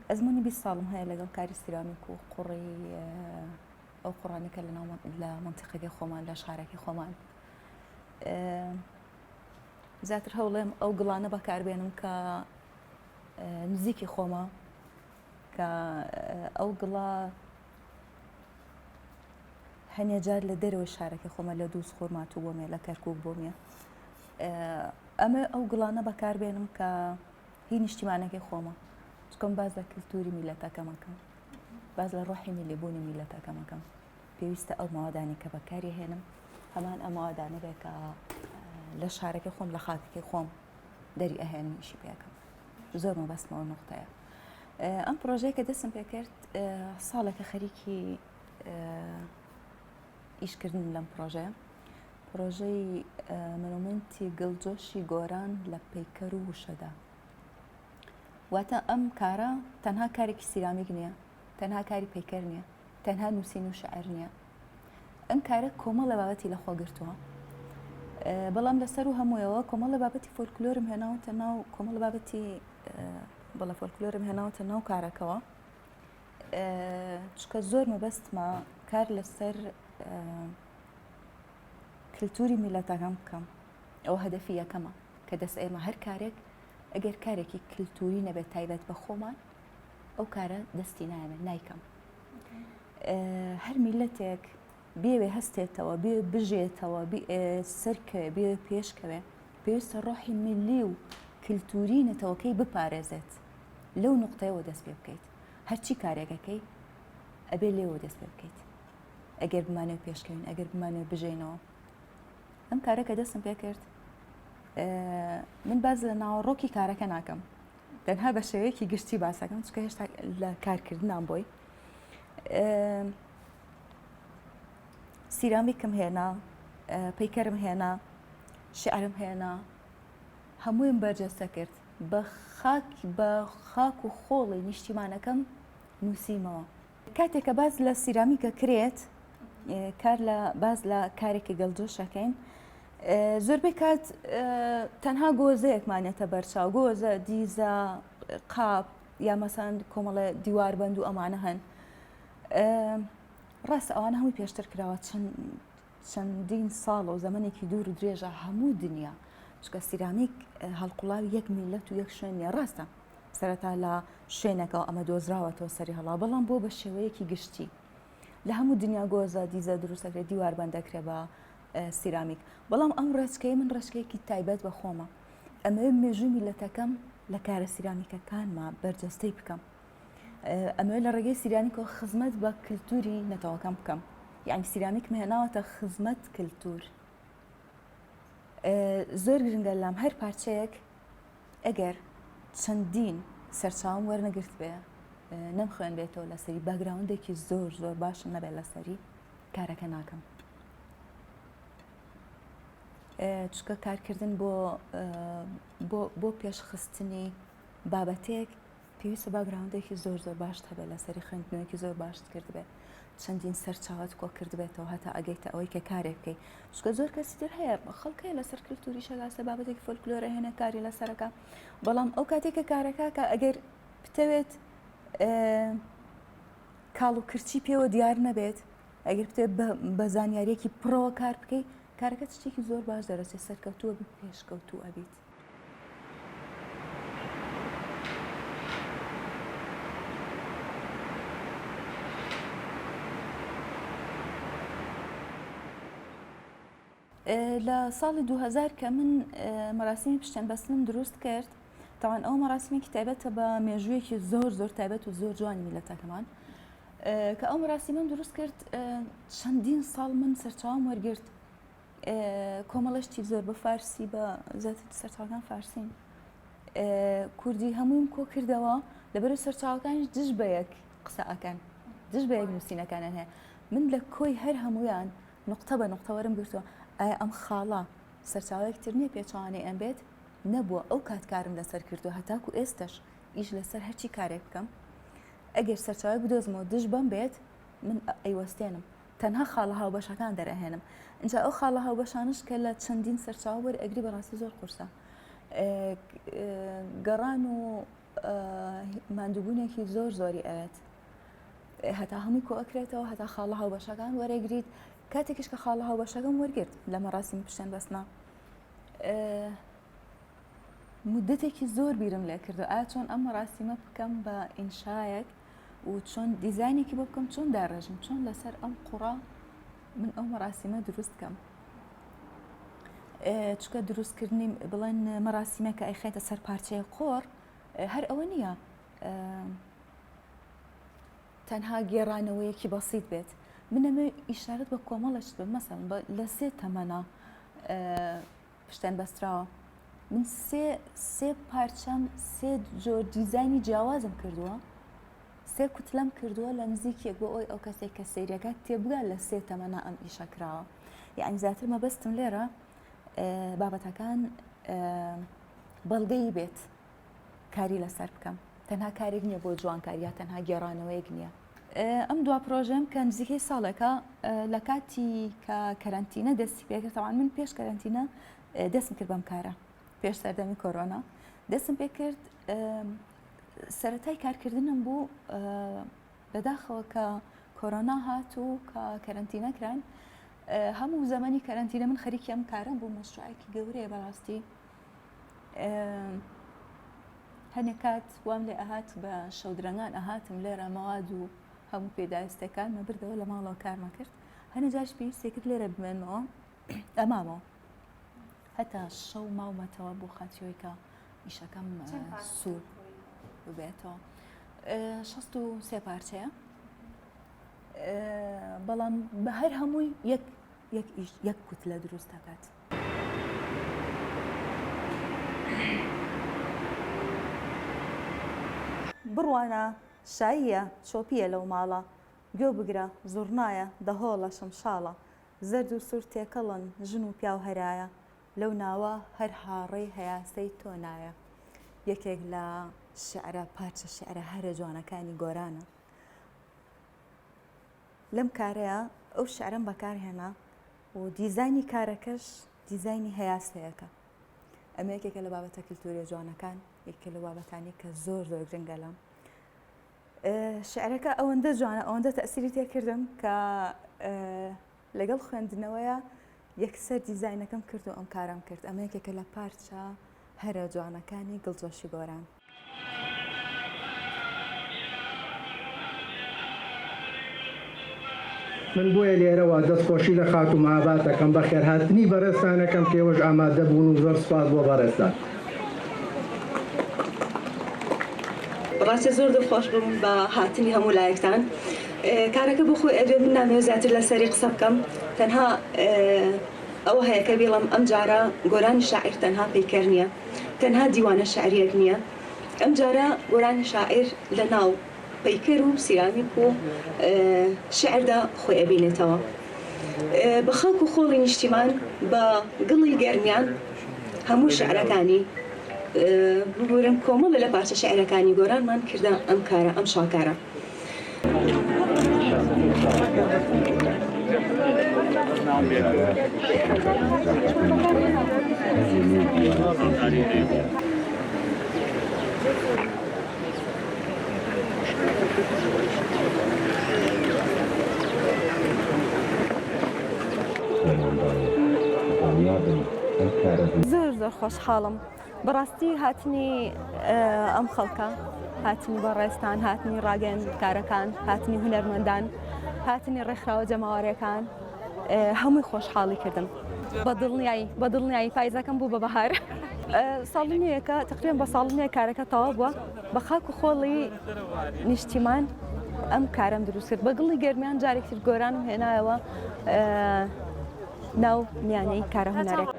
ئەزموونی 20 ساڵم هەیە لەگەڵ کاری سیرامیک و قوڕی ئەو قوڕانەی کە لەناو لە مەنتیقەکەی خۆمان لە شارەکەی خۆمان زیاتر هەوڵێم ئەو گڵانە بەکاربێنم کە نزیکی خۆمە کە ئەو گڵە هەنێ جار لە دەرەوەی شارەکەی خۆمە لە دووز خۆرماتوو بۆمێ لە کەرکک بۆمیە ئەمە ئەو گڵانە بەکاربێنم کە هی نیشتیمانەکەی خۆمە چکم باز لە کللتوری میلەتەکەمەکەم باز لە ڕۆحی میلیبوونی میلەتەکەمەکەم پێویستە ئەو ماوەدانی کە بەکاری هێنم هەمان ئەم ماوەدانە بێ کە لە شارەکەی خۆم لە خاکەکەی خۆم دەری ئەهێنم ئیشی پێکەم زۆر مەبەستمەوە نقطەیە ئەم پرۆژەیە کە دەستم پێکرد ساڵێکە خەریکی ئیشکردن لەم پرۆژەیە پرۆژەی مۆنۆمێنتی گڵجۆشی گۆران لە پەیکەر و وشەدا واتە ئەم کارە تەنها کارێکی سیرامیک نییە تەنها کاری پەیکەر نییە تەنها نووسین و شعر نییە ئەم کارە کۆمەڵە بابەتی لەخۆ گرتووە بەڵام لەسەر و هەموویەوە کۆمەڵە بابەتی فۆلکلۆرم هێناوتە ناو کۆمەڵە بابەتی بەڵە فۆلکلۆرم هێناوتە ناو کارەکەوە چکە زۆر مەبەستمە کار لەسەر کللتوری میلەتەکەم بکەم ئەو هەدەفی یەکەمە کە دەست ئێمە هەر کارێک ئەگەر کارێکی کللتوری نەبێت تایبەت بە خۆمان ئەو کارە دەستی نایەمێت نایکەم هەر میلەتێک بێوێ هەستێتەوە بێ بژێتەوە سەرکەوێ بێ پێشکەوێ پێویستە ڕۆحی میلی و کللتوری نەتەوەکەی بپارێزێت لەو نقطەیەوە دەست پێ بکەیت هەرچی کارێکەکەی ئەبێ لێوە دەست پێ بکەیت ئەگەر بمانەوێ پێشکەوین ئەگەر بمانەوێ بژێینەوە ئەم کارە کە دەستم پێ کرد من باز لە ناوەڕۆکی کارەکە ناکەم تەنها بە شێوەیەکی گشتی باسەکەم چکە هێشتا لە کارکردنان بۆی سیرامیکم هێنا پەیکەرم هێنا شعرم هێنا هەموویم بەرجەستە کرد بە خاک بە خاک و خۆڵی نیشتیمانەکەم نووسیمەوە. کاتێک کە باس لە سیرامیک ئەکرێت کار لە باس لە کارێکی گەلجۆش ئەکەین زۆربەی کات تەنها گۆزەیەکمانێتە بەرچاو گۆزە دیزە قاپ یا مەسان کۆمەڵە دیواربەند و ئەمانە هەن ڕاستە ئەوانە هەمووی پێشتر کراوە چەند چەندین ساڵ و زەمەنێکی دوور و درێژە هەموو دنیا چونکە سیرامیک هەڵقوڵاوی یەک میلەت و یەک شوێن نیە ڕاستە سەرەتا لە شوێنەکەەوە ئەمە دۆزراوەتەوە سەری هەڵا بەڵام بۆ بە شێوەیەکی گشتی لە هەموو دنیا گۆزە دیزە دروستەکرێت دیوار بەندەکرێ بە سیرامیک بەڵام ئەم ڕێچکەی من ڕێچکەیەکی تایبەت بە خۆمە ئەمەوێ مێژووی میلەتەکەم لە کارە سیرامیکەکانما بەرجەستەی بکەم ئەمەوێت لە ڕێگەی سیرامیکەوە خزمەت بە کللتوری نەتەوەکەم بکەم یعنی سیرامیکم هێناوەتە خزمەت کللتور زۆر گرنگە لام هەر پارچەیەک ئەگەر چەندین سەرچاوم وەرنەگرت بێ نەم خوێن بێتەوە لەسەری background ێکی زۆر زۆر باشم نەبێت لەسەری کارەکە ناکەم چکە کارکردن بۆ بۆ پێشخستنی بابەتێک پێویستە background ێکی زۆر زۆر باشت هەبێت لەسەری خوێندنەوەیەکی زۆر باشت کردبێت چەندین سەرچاوەت کۆ کردبێتەوە هەتا ئەگەیتە ئەوەی کە کارێک بکەیت چونکە زۆر کەسی تر هەیە خەڵک هەیە لەسەر کللتوری شەگاسە بابەتێکی فۆلکلۆرە هێنە کاری لەسەرەکە بەڵام ئەو کاتێک کە کارەکە کە ئەگەر بتەوێت کاڵ و کرچی پێوە دیار نەبێت ئەگەر بتێ بە زانیاریەکی پڕەوە کار بکەیت کارەکە شتێکی زۆر باش دەرەچێت سەرکەوتووە پێشکەوتوو ئەبیت. لە ساڵی 2000 کە من مەراسیمی پشتێن بەستنم دروست کرد تاوان ئەو مەراسیمێکی تایبەتە بە مێژوویەکی زۆر زۆر تایبەت و زۆر جوانی میلەتەکەمان کە ئەو مەراسیمم دروست کرد چەندین ساڵ من سەرچاوم وەرگرت کۆمەڵە شتی زۆر بە فارسی بە زیاتر سەرچاوەکان فارسین کوردی هەموویم کۆ کردەوە لەبەر سەرچاوەکانیش دژ بە یەک قسە ئەکەن دژ بە یەک نووسینەکانیان هەیە من لە کۆی هەر هەمویان نقطە بە نقطە وەرم گرتووە ئایا ئەم خاڵە سەرچاوەیەک تر نییە پێچوانەی ئەم بێت نەبووە ئەو کات کارم لەسەر کردو هەتاکو ئێستش ئیش لەسەر هەرچی کارێک بکەم ئەگەر سەرچاوەیەک بدۆزمەوە دژ بەم بێت من ئەیوەستێنم تەنها خاڵە هاوبەشەکان دەرئەهێنم ئینجا ئەو خاڵە هاوبەشانەش کە لە چەندین سەرچاوە وەرئەگری بەڕاستی زۆر قورسە گەڕان و. ماندووبوونێکی زۆر زۆری ئەوێت هەتا هەمووی کۆئەکرێتەوە هەتا خاڵە هاوبەشەکان وەرەگریت کاتێکیش کە خاڵە هاوبەشەکەم وەرگرت لە مەڕاسیمی پشتێن بەستنا مدەتێکی زۆر بیرم لێ کردو ئایا چۆن ئەم مەراسیمە بکەم بە ئینشایەک و چۆن دیزاینێکی بۆ بکەم چۆن داڕێژم چۆن لەسەر ئەم قوڕە من ئەو مەراسیمە دروست کەم چکە دروستکردنی بڵێن مەراسیمەکە ئەیخێتە سەر پارچەیە قۆڕ هەر ئەوە نییە تەنها گێڕانەوەیەکی بەسیت بێت من ئەمە ئیشارەت بە کۆمەڵە شت بم مەسەڵەن لە سێ تەمەنە پشتێن بەستراوە من سێ سێ پارچەم سێ جۆر دیزاینی جیاوازم کردووە سێ کوتلەم کردووە لە نزیک یەک بۆ ئەوی ئەو کەسێک کە سەیرەکە تێبگا لە سێ تەمەنا ئەم ئیشە کراوە یعنی زیاتر مەبەستم لێرە بابەتەکان بەڵگەی بێت کاری لەسەر بکەم تەنها کارێک نییە بۆ جوانکاری یا تەنها گێڕانەوەیەک نییە. ئەم دوا پرۆژەم کە نزیکەی ساڵێکە لە کاتی کە کەرەنتینە دەستی پێکرد تەوان من پێش کەرەنتینە دەستم کرد بەم کارە پێش سەردەمی کۆرۆنا دەستم پێ کرد سەتای کارکردنم بوو بەداخەوە کە کۆرۆنا هات و کە کەرەنتینە کران هەموو زەمەنی کەرەنتینە من خەریکی ئەم کارم بوو مەشروعێکی گەورەیە بەڕاستی هەنێک کات وام لێ ئەهات بە شەودرەنگان ئەهاتم لێرە مەواد و هەموو پێداویستەکانمە بردەوە لە ماڵەوە کارمە کرد هەنێ جاش پێویستی کرد لێرە بمێنمەوە ئەمامەوە هەتا شەو ماومەتەوە بۆ خاتیەوەی کە ئیشەکەم سوور ببێتەوە 63 پارچەیە بەڵام بە هەر هەمووی یەک یەک ئیش یەک کوتلە دروست دەکات. بڕوانە شاییە چۆپییە لەو ماڵە گوێ بگرە زوڕنایە دەهۆڵە شمشاڵە زەرد و سوور تێکەڵن ژن و پیاو هەرایە لەو ناوە هەر هاڕەی هەیاسەی تۆ نایە یەکێک لە شیعرە پارچە شیعرە هەرە جوانەکانی گۆرانە. لەم کارەیا ئەو شعرەم بەکار هێنا و دیزاینی کارەکەش دیزاینی هەیاسەیەکە. ئەمە یەکێکە لە بابەتە کلتوریە جوانەکان، یەکێکە لەو بابەتانەی کە زۆر زۆر گرنگە لام. شعرەکە ئەوەندە جوانە، ئەوەندە تەئسیری تێکردم کە لەگەڵ خوێندنەوەیە یەکسەر دیزاینەکەم کرد و ئەم کارەم کرد. ئەمە یەکێکە لە پارچە هەرە جوانەکانی گڵجۆشی گۆران. من بۆیە لێرەوە دەستخۆشی لە خاتوو مهاباد دەکەم، بەخێرهاتنی بەڕێزتان ئەکەم کە ئێوەش ئامادە بوون و زۆر سوپاس بۆ بەڕێزتان. بەڕاستی زۆر دڵخۆش بووم بە هاتنی هەموو لایەکتان. کارەکە بۆ خۆی ئەدوێ من نامەوێت زیاتر لەسەری قسە بکەم. تەنها ئەوە هەیە کە بیڵێم ئەمجارە گۆرانی شاعیر تەنها پەیکەر نییە. تەنها دیوانە شیعرییەک نییە، ئەمجارە گۆرانی شاعیر لە ناو پەیکەر و سیرامیک و شیعردا خۆی ئەبینێتەوە. بە خاک و خۆڵی نیشتیمان، بە گڵی گەرمیان هەموو شیعرەکانی، ببورن کۆمەڵێ لە پارچە شیعرەکانی گۆرانمان کردە ئەم کارە، ئەم شاکارە. زۆر زۆر خۆشحاڵم بەڕاستی هاتنی ئەم خەڵکە هاتنی بەڕێزتان هاتنی ڕاگەیاندکارەکان هاتنی هونەرمەندان هاتنی ڕێکخراوە جەماوەریەکان هەمووی خۆشحاڵی کردم بە دڵنیایی بە دڵنیایی پایزەکەم بوو بە بەهار ساڵ نوێیەکە تقریبا بە ساڵ نوێ کارەکە تەواو بووە بە خاک و خۆڵی نیشتیمان ئەم کارەم دروست کرد بە گڵی گەرمیان جارێکتر گۆرانم هێنایەوە ناو میانەی کارە هونەرەکە.